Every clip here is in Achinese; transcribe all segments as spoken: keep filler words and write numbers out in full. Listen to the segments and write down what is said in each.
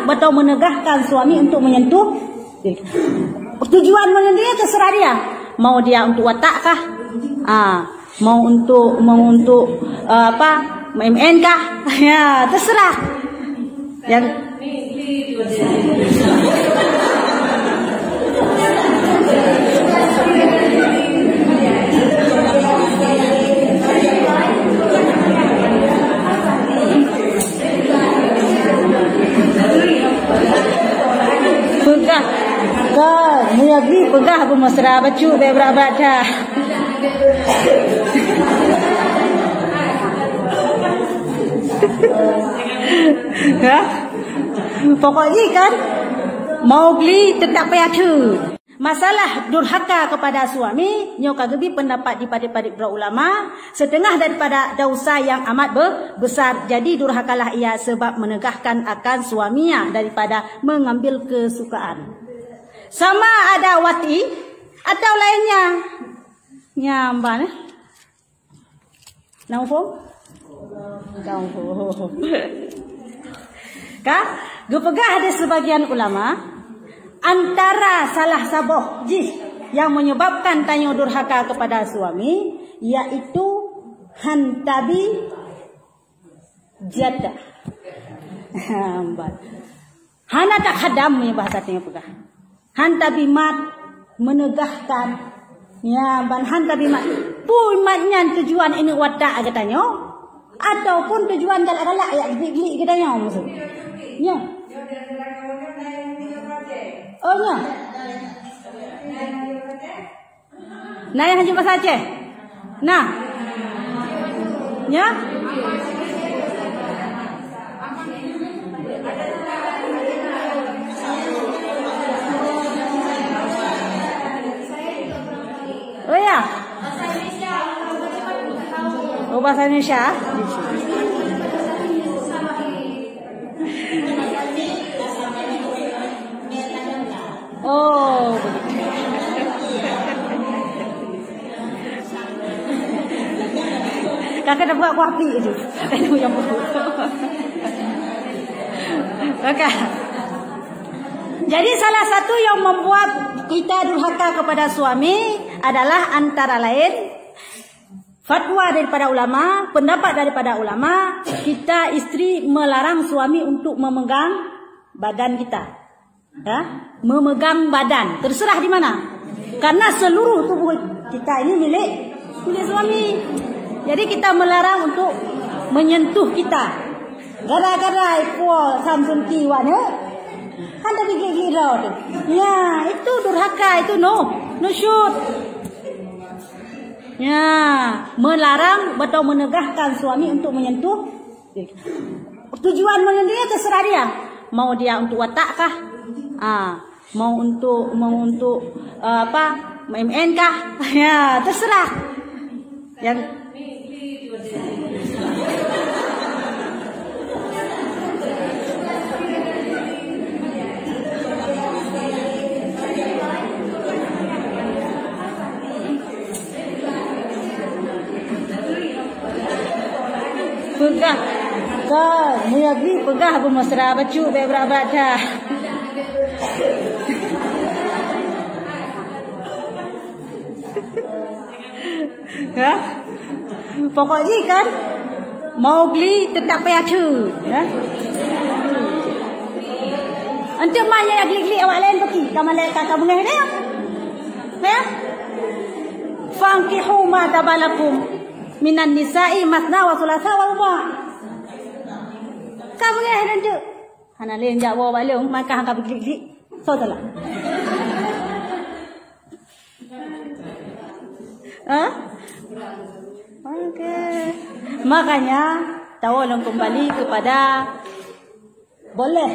atau menegahkan suami untuk menyentuh. Tujuan menyentuhnya terserah dia. Mau dia untuk watak kah? Ah, mau untuk, mau untuk, eh, apa? Main-main kah? Ya, terserah. Yang Peugah. Ka, meunyoe bi peugah beumesra bacut, bèk brat-brat that. Ya? Pokok jih kan, Mowgli tetap payah theun. Masalah durhaka kepada suami, nyoe ka geubi pendapat di padit-padit droe ulama, setengah daripada dosa yang amat be-, besar. Jadi, durhakalah ia sebab menegahkan akan suaminya daripada mengambil kesukaan. Sama ada wati atau lainnya. Nyamban, eh? Na muphom? Ka muphom. Ka? Geupeugah di sebagian ulama, antara salah saboh jih yang menyebabkan tanyoe durhaka kepada suami, yaitu hantabi jadah. Hambat. Hana takhadam, meunyoe bahasa tanyoe peugah. Hantabi mat, menegahkan. Ya, ban hantabi mat. Peue mat nyan tujuan ineuk watak geutanyoe? Ataupun tujuan galak-galak jak geulik-geulik geutanyoe maksud? Nyoe. Oh, nyoe. Na nyang hanjeuet basa Aceh? Na? Nyoe? Oh ya? Oh, bahasa Indonesia? Oh. Kakak dah buat kuah api tu. Okey. Jadi, salah satu yang membuat kita durhaka kepada suami adalah antara lain fatwa daripada ulama, pendapat daripada ulama, kita isteri melarang suami untuk memegang badan kita. Ya, memegang badan, terserah di mana. Karena seluruh tubuh kita ini milik, milik suami. Jadi kita melarang untuk menyentuh kita. Gara-gara ikut Samsung T wak ni, kan tadi gigit-gigit tu. Ya, itu durhaka, itu no, nusyuz. Ya, melarang atau menegahkan suami untuk menyentuh. Tujuan menyentuhnya terserah dia. Mau dia untuk watak kah? Ah, mau untuk, mau untuk, eh, apa? Main-main kah? Ya, terserah. Yang Peugah. Ka, meunyoe bi peugah beumesra bacut, bèk brat-brat that. Ya? Pokok jih kan, Mowgli tetap payah theun, ya? Enteuk ma nyang glik-glik awak lain peuki, ka malaikat ka beungèh dia. Ya? Fankihu ma taba lakum minan nisa'i matsna wa tsulatsa wa ruba'. Ka beungèh dia enteuk. Hana lé jak woe bak lôn, maka ka beuglik-glik. Soe salah? Hah? Okey. Makanya, tolong kembali kepada boleh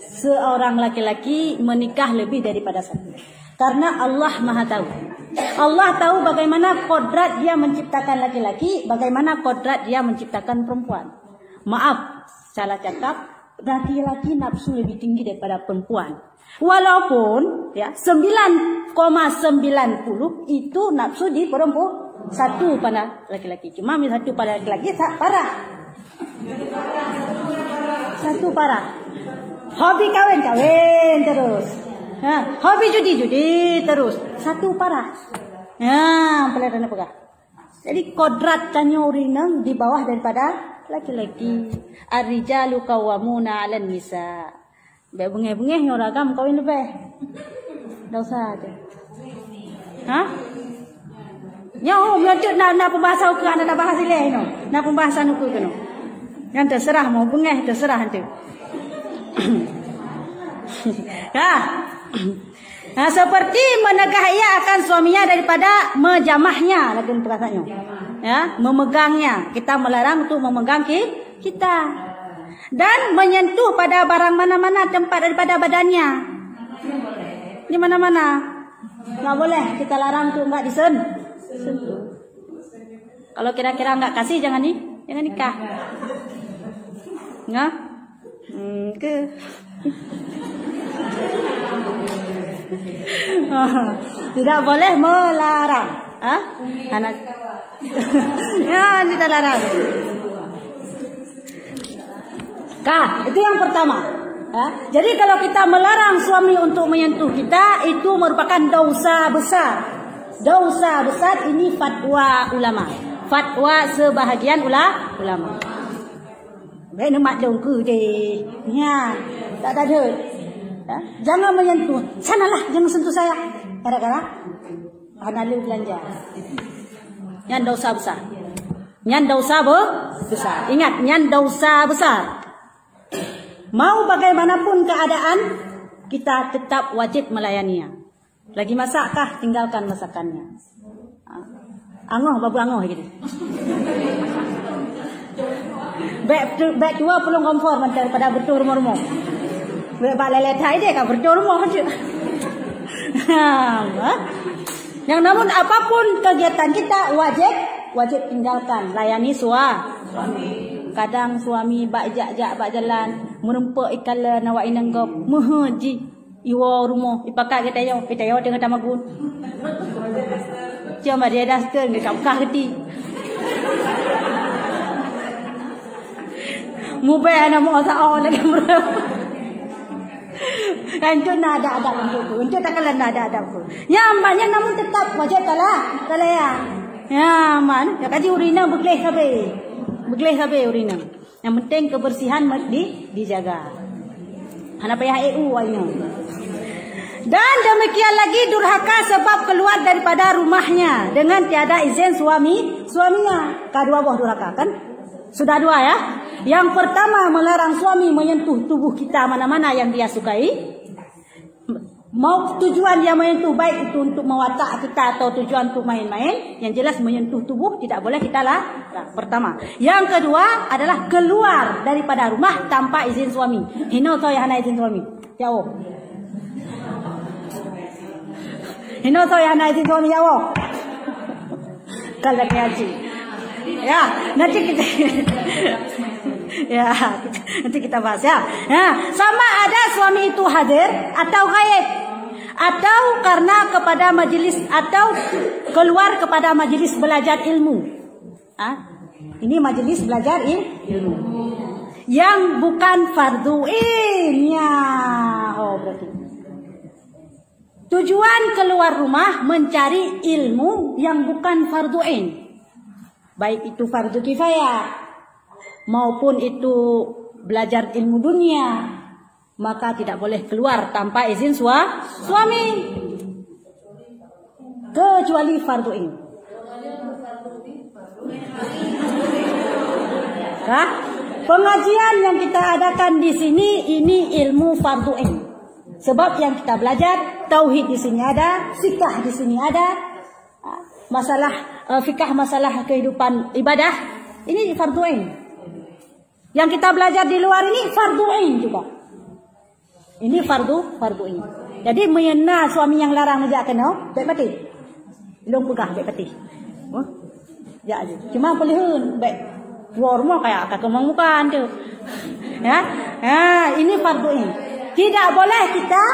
seorang laki-laki menikah lebih daripada satu. Karena Allah Maha Tahu. Allah tahu bagaimana kodrat Dia menciptakan laki-laki, bagaimana kodrat Dia menciptakan perempuan. Maaf, salah cakap, laki-laki nafsu lebih tinggi daripada perempuan. Walaupun, ya, sembilan koma sembilan puluh itu nafsu di perempuan, satu pada laki-laki. Cuma satu pada laki-laki sa-, parah. Satu parah. Hobi kawin, kawin terus. Ha, hobi judi, judi terus. Satu paras. Ya, pelan peugah. Jadi, kodrat tanyoe ureueng inong di bawah daripada laki-laki. Ar-rijalu qawwamuna 'alan nisa. Bèk beungéh-beungéh nyoe ragam kawin leubeh. Dosa tu. Ha? Nyoe, nyoe tu na, na pembahasan ukeue, na, na bahas ilèe nyoe. Na pembahasan ukeue keunoe. Nyan terserah mau beungéh, terserah tu. Ha? Nah, seperti menegah ia akan suaminya daripada menjamahnya, lagi perkataan nyoe. Ya, memegangnya. Kita melarang untuk memegang ki-, kita. Dan menyentuh pada barang mana-mana tempat daripada badannya. Di mana-mana. Enggak boleh, kita larang untuk enggak disen-, sentuh. Kalau kira-kira enggak kasih, jangan ni, jangan nikah. Ngah? Hmm, ke? Tidak boleh melarang. Ha? Anak. Ya, tidak larang. Kah, itu yang pertama. Ha? Jadi, kalau kita melarang suami untuk menyentuh kita, itu merupakan dosa besar. Dosa besar, ini fatwa ulama. Fatwa sebahagian ula-, ulama. Bèk neumaklum keu deh. Nyan, tak ada. Ha? Jangan menyentuh. Sanalah, jangan sentuh saya. Gara-gara hana lé belanja. Nyan dosa besar. Nyan dosa be-, besar. Ingat, nyan dosa besar. Mau bagaimanapun keadaan, kita tetap wajib melayani. Lagi masak kah, tinggalkan masakannya. Ha. Angoh, babu angoh gitu. Bèk tu, bèk tuwo pulung kompor mantong pada beutôi rumoh-rumoh. Bèk bak leleh thai deh ka beutôi rumoh tu. Ha, ha. Yang namun apapun kegiatan kita wajib, wajib tinggalkan, layani sua-, suami. Kadang suami bak jak-jak bak jalan, meureumpok ikalon awak inong gob, meuheuet jih. Iwoe rumoh, ipakat geutanyoe, geutanyoe teungoh tamagun. Cuma dia daster, geukah-kah geuti. Mubèe aneuk muda saoh lagèe meureumpok. Kan tu na adab-adab untuk tu. Untuk takalon na adab-adab tu. Nyang banyak namun tetap wajib tala-, talayani. Ya, man. Ya, kaji ureueng inong beugleh sabe. Beugleh sabe ureueng inong. Yang penting kebersihan me-, di-, dijaga. Hana payah E U awak inong. Dan demikian lagi durhaka sebab keluar daripada rumahnya dengan tiada izin suami, suaminya. Ka dua boh durhaka, kan? Sudah dua, ya. Yang pertama, melarang suami menyentuh tubuh kita mana-mana yang dia sukai. Mau tujuan dia menyentuh, baik itu untuk mewatak kita atau tujuan untuk main-main, yang jelas menyentuh tubuh tidak boleh kita larang. Pertama. Yang kedua adalah keluar daripada rumah tanpa izin suami. Hino soe nyang hana izin suami? Ya Allah. Hino soe nyang hana izin suami, ya Allah. Kalau ngaji. Ya, nanti kita, ya, nanti kita bahas, ya. Ya, sama ada suami itu hadir atau gaib, atau karena kepada majelis, atau keluar kepada majelis belajar ilmu. Ha? Ini majelis belajar il-, ilmu. Yang bukan fardu ain, ya. Oh, berarti. Tujuan keluar rumah mencari ilmu yang bukan fardu ain. Baik itu fardu kifayah maupun itu belajar ilmu dunia, maka tidak boleh keluar tanpa izin sua-, suami. Kecuali fardu ain. Hah? Pengajian yang kita adakan di sini, ini ilmu fardu ain. Sebab yang kita belajar, tauhid di sini ada, fikah di sini ada, masalah, eh, fikah masalah kehidupan ibadah, ini fardu ain. Yang kita belajar di luar ini fardu ain juga. Ini fardu, fardu ain. Jadi, meunyoe na suami nyang larang jak keunoe, bèk patéh. Lôn peugah bèk patéh. Hah? Jak aja. Cuma peuliheun, bèk. Dua rumah kayak kakak mamukan tu. Ya? Ha, ini fardu ain. Tidak boleh kita,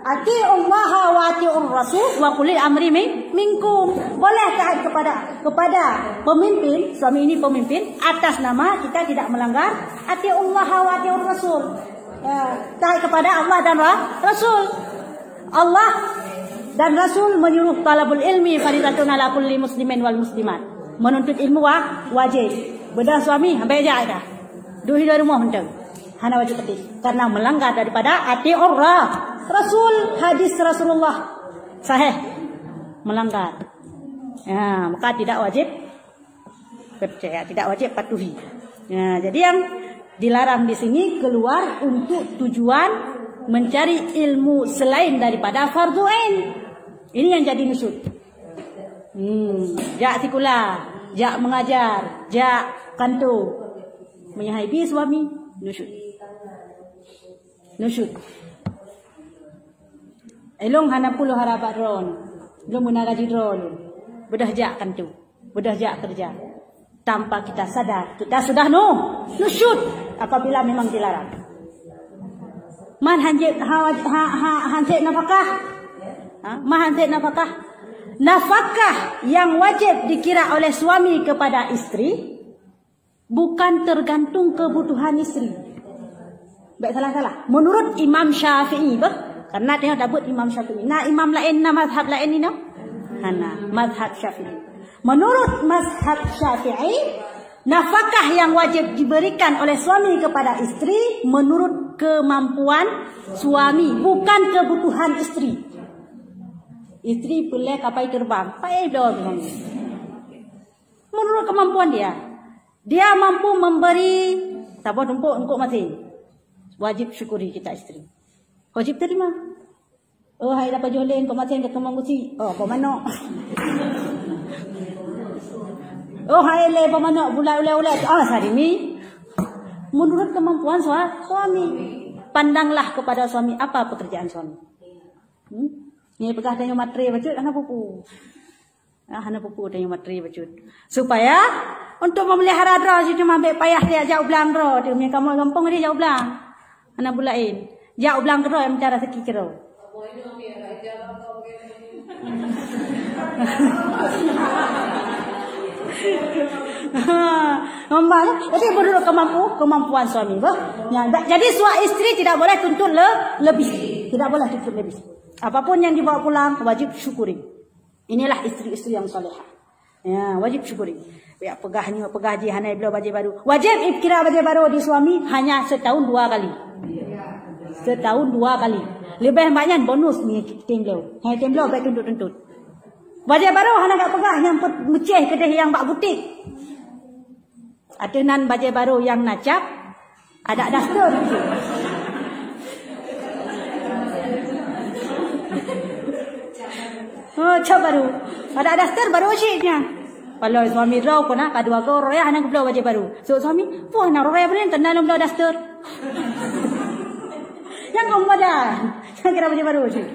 "Atiullaha wa atiur rasul wa ulil amri min-, minkum." Boleh taat kepada, kepada pemimpin, suami ini pemimpin, atas nama kita tidak melanggar "Atiullaha wa atiur rasul." Taat kepada Allah dan Ra-, Rasul. Allah dan Rasul menyuruh talabul ilmi faridatun ala kulli muslimin wal muslimat. Menuntut ilmu wa-, wajib. Beudôh suami, hana jak dah. Duek di rumoh mantong. Hana wajib patéh. Karena melanggar daripada atiur ra-, Rasul, hadis Rasulullah. Sahih. Melanggar. Ya, maka tidak wajib percaya, tidak wajib patuhi. Ya, jadi yang dilarang di sini keluar untuk tujuan mencari ilmu selain daripada fardu ain. Ini yang jadi nusyuz. Hmm, jak sikula, jak mengajar, jak kantor. Meunyo han ibi suami, nusyuz. Nusyuz. Ilôn hana peureulèe harap bak droeneuh. Lôn meunan gaji droeneuh. Beudôh jak kantor. Beudôh jak kerja. Tanpa kita sadar, kita sudah nu-, nusyuz apabila memang dilarang. Man han jeuet, ha, ha, ha, han sép nafakah. Ha, man han sép nafakah. Nafakah yang wajib dikira oleh suami kepada isteri bukan tergantung kebutuhan isteri. Bèk salah-salah. Menurut Imam Syafi'i, beuh? Karena tengok tabeuet Imam Syafi'i. Na imam laén, na mazhab laén ni, no? Hana, mazhab Syafi'i. Menurut mazhab Syafi'i, nafakah yang wajib diberikan oleh suami kepada isteri menurut kemampuan suami, bukan kebutuhan isteri. Isteri peureulèe kapai terbang, payah bloe suami. Menurut kemampuan dia. Dia mampu memberi, saboh tumpôk eungkôt masin. Wajib syukuri kita isteri. Wajib terima. Oh, hai dapat joleng, kok masin ka keumong gusi. Oh, kok manok. Oh, hai lé, kok manok, bulai, ulai, ulai. Ah, sarimi. Menurut kemampuan sua-, suami. Pandanglah kepada suami, apa pekerjaan suami. Hmm? Ni peugah tanyoe matre bacut, hana pupu. Ah, hana pupu tanyoe matre bacut. Supaya untuk memelihara droe cit cuma bèk payah tiep jak u blang droe, teuma kamoe gampông dia jak u blang. Hana buet laén. Jak u blang keudroe mita raseuki keudroe. Ha, ngomong, jadi menurut kemampu-, kemampuan suami, bah. Ya, jadi suami isteri tidak boleh tuntut le-, lebih. Tidak boleh tuntut lebih. Apapun yang dibawa pulang, wajib syukuri. Inilah isteri-isteri yang salehah. Ya, wajib syukuri. Ya, peugah nyoe, peugah jih, hana ibloe bajèe baru. Wajib ikira bajèe baru di suami hanya setahun dua kali. Setahun dua kali. Leubeh banyak bonus ni tim bloe. Hai tim bloe, bèk tuntut-tuntut. Bajèe baru hana gak peugah nyang pe-, meucéh keudeh nyang bak butik. Ateueh nan bajèe baru nyang na cap, ada daster. Oh, cap baru. Ada daster baru cit nyan. Kalau suami droe kona ka dua go roh ya, hana geubloe bajèe baru. So suami, "Puh, na roh ya beureun, kena lôn bloe daster." Nyang kong pada. Nyang kira bajèe baru cit.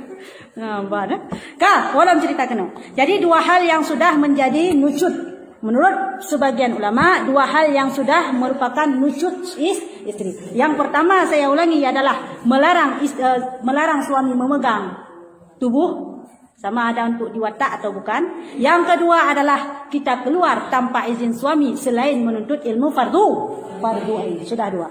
Nah, bah, dah. Ka, ulôn cerita keunoe. Jadi dua hal yang sudah menjadi nusyuz. Menurut sebagian ulama, dua hal yang sudah merupakan nusyuz is-, isteri. Yang pertama saya ulangi adalah melarang is-, eh, melarang suami memegang tubuh sama ada untuk di watak atau bukan. Yang kedua adalah kita keluar tanpa izin suami selain menuntut ilmu fardu, fardu ain. Sudah dua.